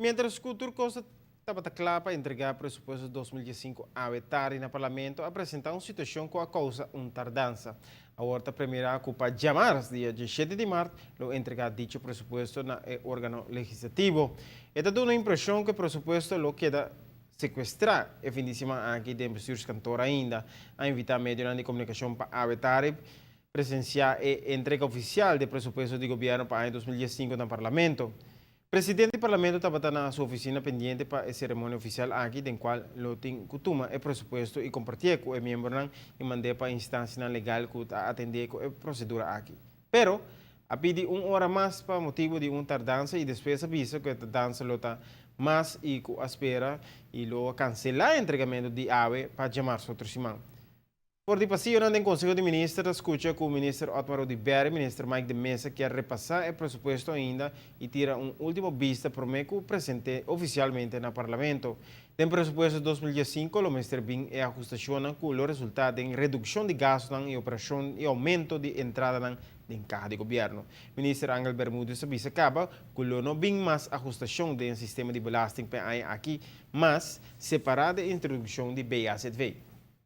Mientras cu tur cos tabata cla pa entrega presupuesto 2015 awe tardi na Parlamento, a presenta un situacion cu a causa un tardansa. Awor ta premira cu pa diamars, dia 17 di maart, lo entrega dicho presupuesto na e organo legislativo. E ta duna impresion cu e presupuesto lo keda secuestra e fin di siman aki den bestuurskantoor ainda. A invita medionan di comunicacion pa awe tardi presencia e entrega oficial di presupuesto di gobierno pa aña 2015 na Parlamento. Presidente di Parlamento tabata na su oficina pendiente pa e ceremonia oficial aki, den cual lo tin cu tuma e presupuesto y comparti cu e miembronan y mand'e pa instancianan legal cu ta atende cu e procedura aki. Pero, a pidi un ora mas pa motibo di un tardansa y despues a bisa cu e tardansa lo ta mas y cu a spera y lo cancela e entregamento di awe pa diamars otro siman. For di pasionan den Conseho di Minister ta scucha cu Minister Otmar Oduber y Minister Mike de Meza kier repasa e presupuesto ainda y tira un ultimo bista prome cu presente oficialmente na Parlamento. Den presupuesto 2015 lo mester bin e ahustacionnan cu lo resulta den reduccion di gastonan y operacion y aumento di entradanan den caha di gobierno. Minister Angel Bermudez a bisa caba cu lo no bin mas ahustacion den sistema di belasting pa aña aki, mas separa di introduccion di BAZV.